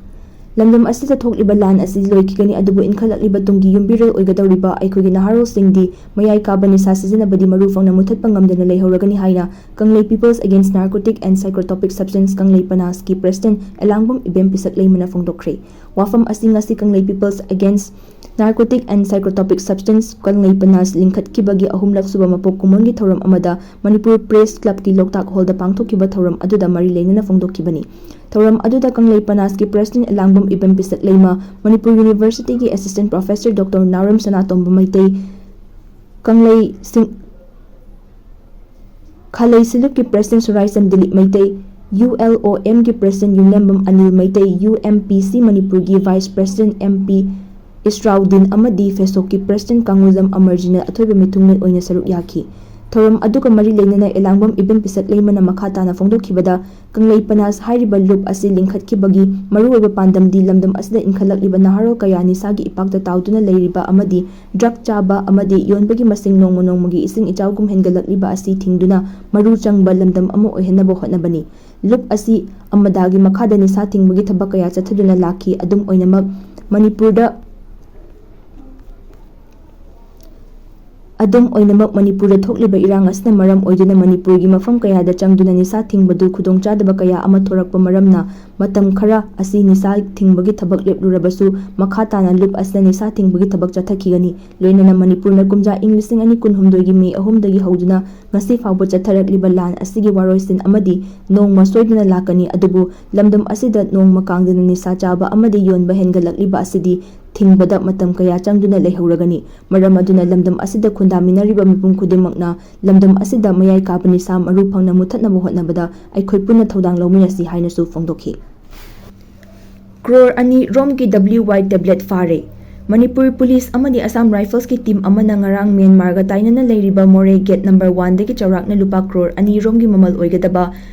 ꯂꯝꯗꯝ ꯑꯁꯤꯗ ꯊꯣꯛꯂꯤꯕ ꯂꯥꯟ ꯑꯁꯤꯗꯤ ꯂꯣꯏꯈꯤꯒꯅꯤ, ꯑꯗꯨꯕꯨ ꯏꯟꯈꯠꯂꯛꯂꯤꯕ ꯇꯨꯡꯒꯤ ꯌꯨꯝꯕꯤꯔꯦꯜ ꯑꯣꯏꯒꯗꯧꯔꯤꯕ ꯑꯩꯈꯣꯏꯒꯤ ꯅꯍꯥꯔꯣꯜꯁꯤꯡꯗꯤ ꯃꯌꯥꯏ ꯀꯥꯕ ꯅꯤꯁꯥ ꯁꯤꯖꯤꯟꯅꯕꯗꯤ ꯃꯔꯨ ꯐꯪꯅ ꯃꯨꯊꯠꯄ ꯉꯝꯗꯅ ꯂꯩꯍꯧꯔꯒꯅꯤ ꯍꯥꯏꯅ Kanglei People's Against Narcotic and Psychotropic Substance, Kanglei ꯄꯅꯥꯁꯀꯤ ꯄ꯭ꯔꯦꯁꯤꯗꯦꯟꯠ ꯑꯦꯂꯥꯡꯕꯝ ꯏꯕꯦꯝ ꯄꯤꯁꯛ ꯂꯩꯃꯅ ꯐꯣꯡꯗꯣꯛꯈ꯭ꯔꯦ꯫ ꯋꯥꯐꯝ ꯑꯁꯤ ꯉꯁꯤ ꯀꯪꯂꯩ People's Against Narcotic and Psychotropic Substance, ꯀꯪꯂꯩ ꯄꯅꯥꯁ ꯂꯤꯡꯈꯠꯈꯤꯕꯒꯤ ꯑꯍꯨꯝꯂꯛ ꯁꯨꯕ ꯃꯄꯣꯛ ꯀꯨꯝꯑꯣꯟꯒꯤ ꯊꯧꯔꯝ ꯑꯃꯗ ꯃꯅꯤꯄꯨꯔ ꯄ꯭ꯔꯦꯁ ꯀ꯭ꯂꯕꯀꯤ ꯂꯣꯛꯇꯥꯛ ꯍꯣꯜꯗ ꯄꯥꯡꯊꯣꯛꯈꯤꯕ ꯊꯧꯔꯝ ꯑꯗꯨꯗ ꯃꯔꯤ ꯂꯩꯅꯅ ꯐꯣꯡꯗꯣꯛꯈꯤꯕꯅꯤ꯫ ꯊꯧꯔꯝ ꯑꯗꯨꯗ ꯀꯪꯂꯩ ꯄꯅꯥꯁꯀꯤ ꯄ꯭ꯔꯦꯁꯤꯗꯦꯟꯠ ꯑꯦꯂꯥꯡꯕꯝ ꯏꯕꯦꯝ ꯄꯤꯁꯛ ꯂꯩꯃ, ꯃꯅꯤꯄꯨꯔ ꯌꯨꯅꯤꯚꯔꯁꯤꯇꯤꯒꯤ assistant professor doctor Naorem Sanatomba Meitei, Kanglei ꯁꯤꯡ-, ꯈꯥꯂꯩ ꯁꯤꯂꯨꯞꯀꯤ president Suraisam Dilip Meitei, U L O ꯑꯦꯝꯒꯤ president Yumlembam Anil Meitei, U M P C ꯃꯅꯤꯄꯨꯔꯒꯤ vice president M P Israuddin ꯑꯃꯗꯤ ꯐꯦꯁꯣꯛꯀꯤ ꯄ꯭ꯔꯦꯁꯤꯗꯦꯟꯠ ꯀꯥꯡꯉꯨꯖꯝ ꯑꯃꯔꯖꯤꯠꯅ ꯑꯊꯣꯏꯕ ꯃꯤꯊꯨꯡꯂꯦꯟ ꯑꯣꯏꯅ ꯁꯔꯨꯛ ꯌꯥꯈꯤ꯫ ꯊꯧꯔꯝ ꯑꯗꯨꯒ ꯃꯔꯤ ꯂꯩꯅꯅ ꯑꯦꯂꯥꯡꯕꯝ ꯏꯕꯦꯝ ꯄꯤꯁꯛꯂꯩꯃꯅ ꯃꯈꯥ ꯇꯥꯅ ꯐꯣꯡꯗꯣꯛꯈꯤꯕꯗ, ꯀꯪꯂꯩ ꯄꯅꯥꯁ ꯍꯥꯏꯔꯤꯕ ꯂꯨꯞ ꯑꯁꯤ ꯂꯤꯡꯈꯠꯈꯤꯕꯒꯤ ꯃꯔꯨꯑꯣꯏꯕ ꯄꯥꯟꯗꯝꯗꯤ ꯂꯝꯗꯝ ꯑꯁꯤꯗ ꯏꯟꯈꯠꯂꯛꯂꯤꯕ ꯅꯍꯥꯔꯣꯜ ꯀꯌꯥ ꯅꯤꯁꯥꯒꯤ ꯏꯄꯥꯛꯇ ꯇꯥꯎꯗꯨꯅ ꯂꯩꯔꯤꯕ ꯑꯃꯗꯤ ꯗ꯭ꯔꯒ ꯆꯥꯕ ꯑꯃꯗꯤ ꯌꯣꯟꯕꯒꯤ ꯃꯁꯤꯡ ꯅꯣꯡꯃ ꯅꯣꯡꯃꯒꯤ ꯏꯁꯤꯡ ꯏꯆꯥꯎꯒꯨꯝ ꯍꯦꯟꯒꯠꯂꯛꯂꯤꯕ ꯑꯁꯤ ꯊꯤꯡꯗꯨꯅ ꯃꯔꯨ ꯆꯪꯕ ꯂꯝꯗꯝ ꯑꯃ ꯑꯣꯏꯍꯟꯅꯕ ꯍꯣꯠꯅꯕꯅꯤ꯫ ꯂꯨꯞ ꯑꯁꯤ ꯑꯃꯗꯥꯒꯤ ꯃꯈꯥꯗ ꯅꯤꯁꯥ ꯊꯤꯡꯕꯒꯤ ꯊꯕꯛ ꯀꯌꯥ ꯆꯠꯊꯗꯨꯅ ꯂꯥꯛꯈꯤ꯫ ꯑꯗꯨꯝ ꯑꯣꯏꯅꯃꯛ, ꯃꯅꯤꯄꯨꯔꯗ ꯑꯗꯨꯝ ꯑꯣꯏꯅꯃꯛ, ꯃꯅꯤꯄꯨꯔꯗ ꯊꯣꯛꯂꯤꯕ ꯏꯔꯥꯡ ꯑꯁꯤꯅ ꯃꯔꯝ ꯑꯣꯏꯗꯨꯅ ꯃꯅꯤꯄꯨꯔꯒꯤ ꯃꯐꯝ ꯀꯌꯥꯗ ꯆꯪꯗꯨꯅ ꯅꯤꯁꯥ ꯊꯤꯡꯕꯗꯨ ꯈꯨꯗꯣꯡꯆꯥꯗꯕ ꯀꯌꯥ ꯑꯃ ꯊꯣꯔꯛꯄ ꯃꯔꯝꯅ ꯃꯇꯝ ꯈꯔ ꯑꯁꯤ ꯅꯤꯁꯥ ꯊꯤꯡꯕꯒꯤ ꯊꯕꯛ ꯂꯦꯞꯂꯨꯔꯕꯁꯨ, ꯃꯈꯥ ꯇꯥꯅ ꯂꯨꯞ ꯑꯁꯤꯅ ꯅꯤꯁꯥ ꯊꯤꯡꯕꯒꯤ ꯊꯕꯛ ꯆꯠꯊꯈꯤꯒꯅꯤ꯫ ꯂꯣꯏꯅꯅ ꯃꯅꯤꯄꯨꯔꯅ ꯀꯨꯝꯖꯥ ꯏꯪ ꯂꯤꯁꯤꯡ ꯑꯅꯤ ꯀꯨꯟꯍꯨꯝꯗꯣꯏꯒꯤ ꯃꯦ ꯑꯍꯨꯝꯗꯒꯤ ꯍꯧꯗꯨꯅ ꯉꯁꯤ ꯐꯥꯎꯕ ꯆꯠꯊꯔꯛꯂꯤꯕ ꯂꯥꯟ ꯑꯁꯤꯒꯤ ꯋꯥꯔꯣꯏꯁꯤꯟ ꯑꯃꯗꯤ ꯅꯣꯡꯃ ꯁꯣꯏꯗꯅ ꯂꯥꯛꯀꯅꯤ꯫ ꯑꯗꯨꯕꯨ ꯂꯝꯗꯝ ꯑꯁꯤꯗ ꯅꯣꯡꯃ ꯀꯥꯡꯗꯅ ꯅꯤꯁꯥ ꯆꯥꯕ ꯑꯃꯗꯤ ꯌꯣꯟꯕ ꯍꯦꯟꯒꯠꯂꯛꯂꯤꯕ ꯑꯁꯤꯗꯤ ꯊꯤꯡꯕꯗ ꯃꯇꯝ ꯀꯌꯥ ꯆꯪꯗꯨꯅ ꯂꯩꯍꯧꯔꯒꯅꯤ꯫ ꯃꯔꯝ ꯑꯗꯨꯅ ꯂꯝꯗꯝ ꯑꯁꯤꯗ ꯈꯨꯟꯗꯥꯃꯤꯟꯅꯔꯤꯕ ꯃꯤꯄꯨꯝ ꯈꯨꯗꯤꯡꯃꯛꯅ ꯂꯝꯗꯝ ꯑꯁꯤꯗ ꯃꯌꯥꯏ ꯀꯥꯕ ꯅꯤꯁꯥ ꯃꯔꯨ ꯐꯪꯅ ꯃꯨꯊꯠꯅꯕ ꯍꯣꯠꯅꯕꯗ ꯑꯩꯈꯣꯏ ꯄꯨꯟꯅ ꯊꯧꯗꯥꯡ ꯂꯧꯃꯤꯟꯅꯁꯤ ꯍꯥꯏꯅꯁꯨ ꯐꯣꯡꯗꯣꯛꯈꯤ꯫ ꯀ꯭ꯔꯣꯔ ꯑꯅꯤ ꯔꯣꯝꯒꯤ W Y tablet ꯐꯥꯔꯦ꯫ ꯃꯅꯤꯄꯨꯔ ꯄꯨꯂꯤꯁ ꯑꯃꯗꯤ ꯑꯁꯥꯝ ꯔꯥꯏꯐꯜꯁꯀꯤ ꯇꯤꯝ ꯑꯃꯅ ꯉꯔꯥꯡ ꯃ꯭ꯌꯥꯟꯃꯥꯔꯒ ꯇꯥꯏꯅꯅ ꯂꯩꯔꯤꯕ ꯃꯣꯔꯦ ꯒꯦꯠ ꯅꯝꯕꯔ ꯋꯥꯟꯗꯒꯤ ꯆꯥꯎꯔꯥꯛꯅ ꯂꯨꯄꯥ ꯀ꯭ꯔꯣꯔ ꯑꯅꯤ ꯔꯣꯝꯒꯤ ꯃꯃꯜ ꯑꯣꯏꯒꯗꯕ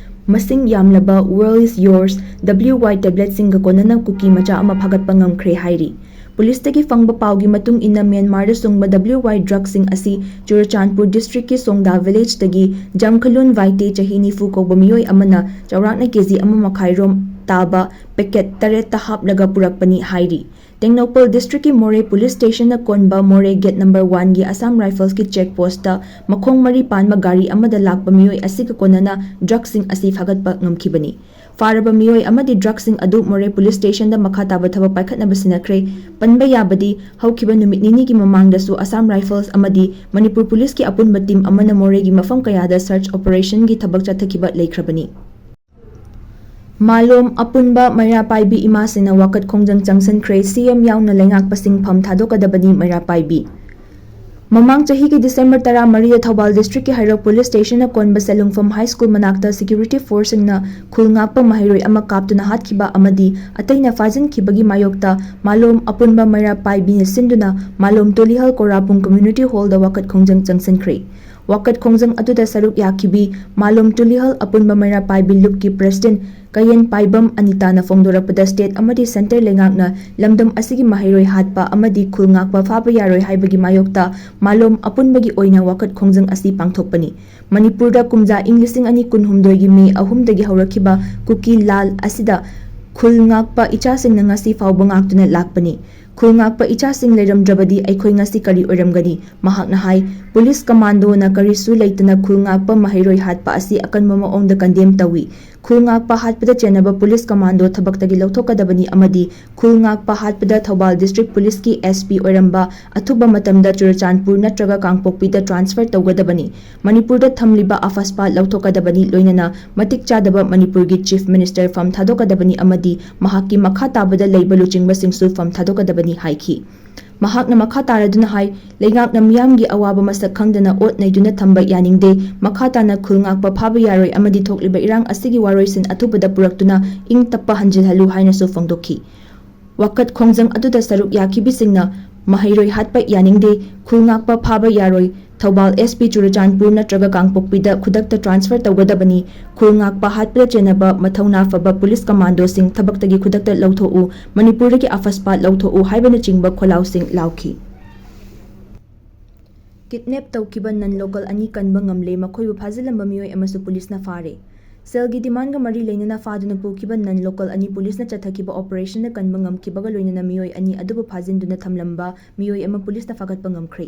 ꯃꯁꯤꯡ ꯌꯥꯝꯂꯕ World is Yours W Y tabletꯁꯤꯡꯒ ꯀꯣꯟꯅꯅ ꯀꯨꯀꯤ ꯃꯆꯥ ꯑꯃ ꯐꯥꯒꯠꯄ ꯉꯝꯈ꯭ꯔꯦ ꯍꯥꯏꯔꯤ꯫ ꯄꯨꯂꯤꯁꯇꯒꯤ ꯐꯪꯕ ꯄꯥꯎꯒꯤ ꯃꯇꯨꯡ ꯏꯟꯅ, ꯃ꯭ꯌꯥꯟꯃꯥꯔꯗ ꯁꯨꯡꯕ W Y ꯗ꯭ꯔꯒꯁꯤꯡ ꯑꯁꯤ ꯆꯨꯔꯆꯥꯟꯄꯨꯔ ꯗꯤꯁꯇ꯭ꯔꯤꯛꯀꯤ ꯁꯣꯡꯗꯥ ꯚꯤꯂꯦꯖꯇꯒꯤ ꯖꯝꯈꯂꯨꯟ ꯚꯥꯏꯇꯦ, ꯆꯍꯤ ꯅꯤꯐꯨ ꯀꯧꯕ ꯃꯤꯑꯣꯏ ꯑꯃꯅ ꯆꯥꯎꯔꯥꯛꯅ ꯀꯦꯖꯤ ꯑꯃ ꯃꯈꯥꯏ ꯔꯣꯝ ꯇꯥꯕ ꯄꯦꯀꯦꯠ ꯇꯔꯦꯠꯇ ꯍꯥꯞꯂꯒ ꯄꯨꯔꯛꯄꯅꯤ ꯍꯥꯏꯔꯤ꯫ ꯇꯦꯡꯅꯧꯄꯜ ꯗꯤꯁꯇ꯭ꯔꯤꯛꯀꯤ ꯃꯣꯔꯦ ꯄꯨꯂꯤꯁ ꯁ꯭ꯇꯦꯁꯟꯅ ꯀꯣꯟꯕ ꯃꯣꯔꯦ ꯒꯦꯠ ꯅꯝꯕꯔ ꯋꯥꯟꯒꯤ ꯑꯁꯥꯝ ꯔꯥꯏꯐꯜꯁꯀꯤ ꯆꯦꯛ ꯄꯣꯁꯇ ꯃꯈꯣꯡ ꯃꯔꯤ ꯄꯥꯟꯕ ꯒꯥꯔꯤ ꯑꯃꯗ ꯂꯥꯛꯄ ꯃꯤꯑꯣꯏ ꯑꯁꯤꯒ ꯀꯣꯟꯅꯅ ꯗ꯭ꯔꯒꯁꯤꯡ ꯑꯁꯤ ꯐꯥꯒꯠꯄ ꯉꯝꯈꯤꯕꯅꯤ꯫ ꯐꯥꯔꯕ ꯃꯤꯑꯣꯏ ꯑꯃꯗꯤ ꯗ꯭ꯔꯒꯁꯤꯡ ꯑꯗꯨ ꯃꯣꯔꯦ ꯄꯨꯂꯤꯁ ꯁ꯭ꯇꯦꯁꯟꯗ ꯃꯈꯥ ꯇꯥꯕ ꯊꯕꯛ ꯄꯥꯏꯈꯠꯅꯕ ꯁꯤꯟꯅꯈ꯭ꯔꯦ꯫ ꯄꯟꯕ ꯌꯥꯕꯗꯤ, ꯍꯧꯈꯤꯕ ꯅꯨꯃꯤꯠ ꯅꯤꯅꯤꯒꯤ ꯃꯃꯥꯡꯗꯁꯨ ꯑꯁꯥꯝ ꯔꯥꯏꯐꯜꯁ ꯑꯃꯗꯤ ꯃꯅꯤꯄꯨꯔ ꯄꯨꯂꯤꯁꯀꯤ ꯑꯄꯨꯟꯕ ꯇꯤꯝ ꯑꯃꯅ ꯃꯣꯔꯦꯒꯤ ꯃꯐꯝ ꯀꯌꯥꯗ ꯁꯔꯆ ꯑꯣꯄꯔꯦꯁꯟꯒꯤ ꯊꯕꯛ ꯆꯠꯊꯈꯤꯕ ꯂꯩꯈ꯭ꯔꯕꯅꯤ꯫ ꯃꯥꯂꯣꯝ ꯑꯄꯨꯟꯕ ꯃꯩꯔꯥ ꯄꯥꯏꯕꯤ ꯏꯃꯥꯁꯤꯡꯅ ꯋꯥꯀꯠ ꯈꯣꯡꯖꯪ ꯆꯪꯁꯤꯟꯈ꯭ꯔꯦ, ꯁꯤ ꯑꯦꯝ ꯌꯥꯎꯅ ꯂꯩꯉꯥꯛꯄꯁꯤꯡ ꯐꯝ ꯊꯥꯗꯣꯛꯀꯗꯕꯅꯤ꯫ ꯃꯩꯔꯥ ꯄꯥꯏꯕꯤ꯫ ꯃꯃꯥꯡ ꯆꯍꯤꯒꯤ ꯗꯤꯁꯦꯝꯕꯔ ꯇꯔꯥꯃꯔꯤꯗ ꯊꯧꯕꯥꯜ ꯗꯤꯁꯇ꯭ꯔꯤꯛꯀꯤ ꯍꯩꯔꯣꯛ ꯄꯨꯂꯤꯁ ꯁ꯭ꯇꯦꯁꯟꯅ ꯀꯣꯟꯕ ꯁꯦꯂꯨꯡꯐꯝ ꯍꯥꯏ ꯁ꯭ꯀꯨꯜ ꯃꯅꯥꯛꯇ ꯁꯦꯀ꯭ꯌꯨꯔꯤꯇꯤ ꯐꯣꯔꯁꯁꯤꯡꯅ ꯈꯨꯜ ꯉꯥꯛꯄ ꯃꯍꯩꯔꯣꯏ ꯑꯃ ꯀꯥꯞꯇꯨꯅ ꯍꯥꯠꯈꯤꯕ ꯑꯃꯗꯤ ꯑꯇꯩꯅ ꯐꯥꯖꯤꯟꯈꯤꯕꯒꯤ ꯃꯥꯌꯣꯛꯇ ꯃꯥꯂꯣꯝ ꯑꯄꯨꯟꯕ ꯃꯩꯔꯥ ꯄꯥꯏꯕꯤꯅ ꯁꯤꯟꯗꯨꯅ ꯃꯥꯂꯣꯝ ꯇꯣꯂꯤꯍꯜ ꯀꯣꯔꯥꯄꯨꯡ ꯀꯝꯃ꯭ꯌꯨꯅꯤꯇꯤ ꯍꯣꯜꯗ ꯋꯥꯀꯠ ꯈꯣꯡꯖꯪ ꯆꯪꯁꯤꯟꯈ꯭ꯔꯦ꯫ ꯋꯥꯀꯠ ꯈꯣꯡꯖꯪ ꯑꯗꯨꯗ ꯁꯔꯨꯛ ꯌꯥꯈꯤꯕꯤ ꯃꯥꯂꯣꯝ ꯇꯨꯂꯤꯍꯜ ꯑꯄꯨꯟꯕ ꯃꯩꯔꯥ ꯄꯥꯏꯕꯤ ꯂꯨꯞꯀꯤ ꯄ꯭ꯔꯦꯁꯤꯗꯦꯟꯠ ꯀꯌꯦꯟ ꯄꯥꯏꯕꯝ ꯑꯅꯤꯇꯥꯅ ꯐꯣꯡꯗꯣꯔꯛꯄꯗ, ꯁ꯭ꯇꯦꯠ ꯑꯃꯗꯤ ꯁꯦꯟꯇꯔ ꯂꯩꯉꯥꯛꯅ ꯂꯝꯗꯝ ꯑꯁꯤꯒꯤ ꯃꯍꯩꯔꯣꯏ ꯍꯥꯠꯄ ꯑꯃꯗꯤ ꯈꯨꯜ ꯉꯥꯛꯄ ꯐꯥꯕ ꯌꯥꯔꯣꯏ ꯍꯥꯏꯕꯒꯤ ꯃꯥꯌꯣꯛꯇ ꯃꯥꯂꯣꯝ ꯑꯄꯨꯟꯕꯒꯤ ꯑꯣꯏꯅ ꯋꯥꯀꯠ ꯈꯣꯡꯖꯪ ꯑꯁꯤ ꯄꯥꯡꯊꯣꯛꯄꯅꯤ꯫ ꯃꯅꯤꯄꯨꯔꯗ ꯀꯨꯝꯖꯥ ꯏꯪ ꯂꯤꯁꯤꯡ ꯑꯅꯤ ꯀꯨꯟꯍꯨꯝꯗꯣꯏꯒꯤ ꯃꯦ ꯑꯍꯨꯝꯗꯒꯤ ꯍꯧꯔꯛꯈꯤꯕ ꯀꯨꯀꯤ ꯂꯥꯜ ꯑꯁꯤꯗ ꯈꯨꯜ ꯉꯥꯛꯄ ꯏꯆꯥꯁꯤꯡꯅ ꯉꯁꯤ ꯐꯥꯎꯕ ꯉꯥꯛꯇꯨꯅ ꯂꯥꯛꯄꯅꯤ꯫ ꯈꯨꯜ ꯉꯥꯛꯄ ꯏꯆꯥꯁꯤꯡ ꯂꯩꯔꯝꯗ꯭ꯔꯕꯗꯤ ꯑꯩꯈꯣꯏ ꯉꯁꯤ ꯀꯔꯤ ꯑꯣꯏꯔꯝꯒꯅꯤ? ꯃꯍꯥꯛꯅ ꯍꯥꯏ, ꯄꯨꯂꯤꯁ ꯀꯃꯥꯟꯗꯣꯅ ꯀꯔꯤꯁꯨ ꯂꯩꯇꯅ ꯈꯨꯜ ꯉꯥꯛꯄ ꯃꯍꯩꯔꯣꯏ ꯍꯥꯠꯄ ꯑꯁꯤ ꯑꯀꯟꯕ ꯃꯑꯣꯡꯗ ꯀꯟꯗꯦꯝ ꯇꯧꯏ꯫ ꯈꯨꯜ ꯉꯥꯛꯄ ꯍꯥꯠꯄꯗ ꯆꯦꯟꯅꯕ ꯄꯨꯂꯤꯁ ꯀꯃꯥꯟꯗꯣ ꯊꯕꯛꯇꯒꯤ ꯂꯧꯊꯣꯛꯀꯗꯕꯅꯤ ꯑꯃꯗꯤ ꯈꯨꯜ ꯉꯥꯛꯄ ꯍꯥꯠꯄꯗ ꯊꯧꯕꯥꯜ ꯗꯤꯁꯇ꯭ꯔꯤꯛ ꯄꯨꯂꯤꯁꯀꯤ ꯑꯦꯁ ꯄꯤ ꯑꯣꯏꯔꯝꯕ ꯑꯊꯨꯕ ꯃꯇꯝꯗ ꯆꯨꯔꯆꯥꯟꯄꯨꯔ ꯅꯠꯇ꯭ꯔꯒ ꯀꯥꯡꯄꯣꯛꯄꯤꯗ ꯇ꯭ꯔꯥꯟꯁꯐꯔ ꯇꯧꯒꯗꯕꯅꯤ꯫ ꯃꯅꯤꯄꯨꯔꯗ ꯊꯝꯂꯤꯕ ꯑꯐꯁꯄꯥ ꯂꯧꯊꯣꯛꯀꯗꯕꯅꯤ, ꯂꯣꯏꯅꯅ ꯃꯇꯤꯛ ꯆꯥꯗꯕ ꯃꯅꯤꯄꯨꯔꯒꯤ ꯆꯤꯐ ꯃꯤꯅꯤꯁꯇꯔ ꯐꯝ ꯊꯥꯗꯣꯛꯀꯗꯕꯅꯤ ꯑꯃꯗꯤ ꯃꯍꯥꯛꯀꯤ ꯃꯈꯥ ꯇꯥꯕꯗ ꯂꯩꯕ ꯂꯨꯆꯤꯡꯕꯁꯤꯡꯁꯨ ꯐꯝ ꯊꯥꯗꯣꯛꯀꯗꯕꯅꯤ ꯍꯥꯏꯈꯤ꯫ ꯃꯍꯥꯛꯅ ꯃꯈꯥ ꯇꯥꯔꯗꯨꯅ ꯍꯥꯏ, ꯂꯩꯉꯥꯛꯅ ꯃꯤꯌꯥꯝꯒꯤ ꯑꯋꯥꯕ ꯃꯁꯛ ꯈꯪꯗꯅ ꯑꯣꯠ ꯅꯩꯗꯨꯅ ꯊꯝꯕ ꯌꯥꯅꯤꯡꯗꯦ꯫ ꯃꯈꯥ ꯇꯥꯅ ꯈꯨꯜ ꯉꯥꯛꯄ ꯐꯥꯕ ꯌꯥꯔꯣꯏ ꯑꯃꯗꯤ ꯊꯣꯛꯂꯤꯕ ꯏꯔꯥꯡ ꯑꯁꯤꯒꯤ ꯋꯥꯔꯣꯏꯁꯤꯟ ꯑꯊꯨꯕꯗ ꯄꯨꯔꯛꯇꯨꯅ ꯏꯪ ꯇꯞꯄ ꯍꯟꯖꯤꯜꯍꯜꯂꯨ ꯍꯥꯏꯅꯁꯨ ꯐꯣꯡꯗꯣꯛꯈꯤ꯫ ꯋꯥꯀꯠ ꯈꯣꯡꯖꯪ ꯑꯗꯨꯗ ꯁꯔꯨꯛ ꯌꯥꯈꯤꯕꯁꯤꯡꯅ ꯃꯍꯩꯔꯣꯏ ꯍꯥꯠꯄ ꯌꯥꯅꯤꯡꯗꯦ, ꯈꯨꯜ ꯉꯥꯛꯄ ꯐꯥꯕ ꯌꯥꯔꯣꯏ, ꯊꯧꯕꯥꯜ ꯑꯦꯁ ꯄꯤ ꯆꯨꯔꯆꯥꯟꯄꯨꯔ ꯅꯠꯇ꯭ꯔꯒ ꯀꯥꯡꯄꯣꯛꯄꯤꯗ ꯈꯨꯗꯛꯇ ꯇ꯭ꯔꯥꯟꯁꯐꯔ ꯇꯧꯒꯗꯕꯅꯤ, ꯈꯨꯜ ꯉꯥꯛꯄ ꯍꯥꯠꯄꯗ ꯆꯦꯟꯅꯕ ꯃꯊꯧꯅꯥ ꯐꯕ ꯄꯨꯂꯤꯁ ꯀꯃꯥꯟꯗꯣꯁꯤꯡ ꯊꯕꯛꯇꯒꯤ ꯈꯨꯗꯛꯇ ꯂꯧꯊꯣꯛꯎ, ꯃꯅꯤꯄꯨꯔꯗꯒꯤ ꯑꯐꯁꯄꯥ ꯂꯧꯊꯣꯛꯎ ꯍꯥꯏꯕꯅꯆꯤꯡꯕ ꯈꯣꯜꯂꯥꯎꯁꯤꯡ ꯂꯥꯎꯈꯤ꯫ ꯀꯤꯗꯅꯦꯞ ꯇꯧꯈꯤꯕ ꯅꯟ ꯂꯣꯀꯦꯜ ꯑꯅꯤ ꯀꯟꯕ ꯉꯝꯂꯦ, ꯃꯈꯣꯏꯕꯨ ꯐꯥꯖꯤꯜꯂꯝꯕ ꯃꯤꯑꯣꯏ ꯑꯃꯁꯨ ꯄꯨꯂꯤꯁꯅ ꯐꯥꯔꯦ꯫ ꯁꯦꯜꯒꯤ ꯗꯤꯃꯥꯟꯒ ꯃꯔꯤ ꯂꯩꯅꯅ ꯐꯥꯗꯨꯅ ꯄꯨꯈꯤꯕ ꯅꯟ ꯂꯣꯀꯦꯜ ꯑꯅꯤ ꯄꯨꯂꯤꯁꯅ ꯆꯠꯊꯈꯤꯕ ꯑꯣꯄꯔꯦꯁꯟꯗ ꯀꯟꯕ ꯉꯝꯈꯤꯕꯒ ꯂꯣꯏꯅꯅ ꯃꯤꯑꯣꯏ ꯑꯅꯤ ꯑꯗꯨꯕꯨ ꯐꯥꯖꯤꯟꯗꯨꯅ ꯊꯝꯂꯝꯕ ꯃꯤꯑꯣꯏ ꯑꯃ ꯄꯨꯂꯤꯁꯅ ꯐꯥꯒꯠꯄ ꯉꯝꯈ꯭ꯔꯦ꯫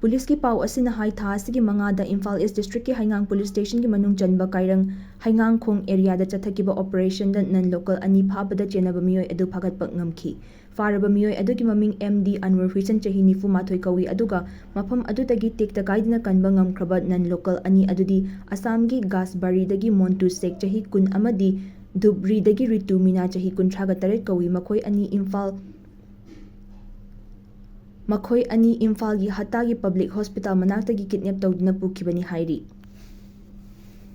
ꯄꯨꯂꯤꯁꯀꯤ ꯄꯥꯎ ꯑꯁꯤꯅ ꯍꯥꯏ, ꯊꯥ ꯑꯁꯤꯒꯤ ꯃꯉꯥꯗ ꯏꯝꯐꯥꯜ ꯏꯁ ꯗꯤꯁꯇ꯭ꯔꯤꯛꯀꯤ ꯍꯩꯉꯥꯡ ꯄꯨꯂꯤꯁ ꯁ꯭ꯇꯦꯁꯟꯒꯤ ꯃꯅꯨꯡ ꯆꯟꯕ ꯀꯥꯏꯔꯪ ꯍꯩꯉꯥꯡꯈꯣꯡ ꯑꯦꯔꯤꯌꯥꯗ ꯆꯠꯊꯈꯤꯕ ꯑꯣꯄꯔꯦꯁꯟꯗ ꯅꯟ ꯂꯣꯀꯦꯜ ꯑꯅꯤ ꯐꯥꯕꯗ ꯆꯦꯟꯅꯕ ꯃꯤꯑꯣꯏ ꯑꯗꯨ ꯐꯥꯒꯠꯄ ꯉꯝꯈꯤ꯫ ꯐꯥꯔꯕ ꯃꯤꯑꯣꯏ ꯑꯗꯨꯒꯤ ꯃꯃꯤꯡ ꯑꯦꯝ ꯗꯤ ꯑꯟꯋꯔ ꯍꯨꯏꯁꯟ, ꯆꯍꯤ ꯅꯤꯐꯨ ꯃꯥꯊꯣꯏ ꯀꯧꯏ, ꯑꯗꯨꯒ ꯃꯐꯝ ꯑꯗꯨꯗꯒꯤ ꯇꯦꯛꯇ ꯀꯥꯏꯗꯅ ꯀꯟꯕ ꯉꯝꯈ꯭ꯔꯕ ꯅꯟ ꯂꯣꯀꯦꯜ ꯑꯅꯤ ꯑꯗꯨꯗꯤ ꯑꯁꯥꯝꯒꯤ ꯒꯥꯁꯕꯥꯔꯤꯗꯒꯤ ꯃꯣꯟꯇꯨ ꯁꯦꯛ, ꯆꯍꯤ ꯀꯨꯟ, ꯑꯃꯗꯤ ꯙꯨꯕ꯭ꯔꯤꯗꯒꯤ ꯔꯤꯇꯨ ꯃꯤꯅꯥ, ꯆꯍꯤ ꯀꯨꯟꯊ꯭ꯔꯥꯒ ꯇꯔꯦꯠ ꯀꯧꯏ꯫ ꯃꯈꯣꯏ ꯑꯅꯤ ꯏꯝꯐꯥꯜ ꯃꯈꯣꯏ ꯑꯅꯤ ꯏꯝꯐꯥꯜꯒꯤ ꯍꯠꯇꯥꯒꯤ ꯄꯕ꯭ꯂꯤꯛ ꯍꯣꯁꯄꯤꯇꯥꯜ ꯃꯅꯥꯛꯇꯒꯤ ꯀꯤꯗꯅꯦꯞ ꯇꯧꯗꯨꯅ ꯄꯨꯈꯤꯕꯅꯤ ꯍꯥꯏꯔꯤ꯫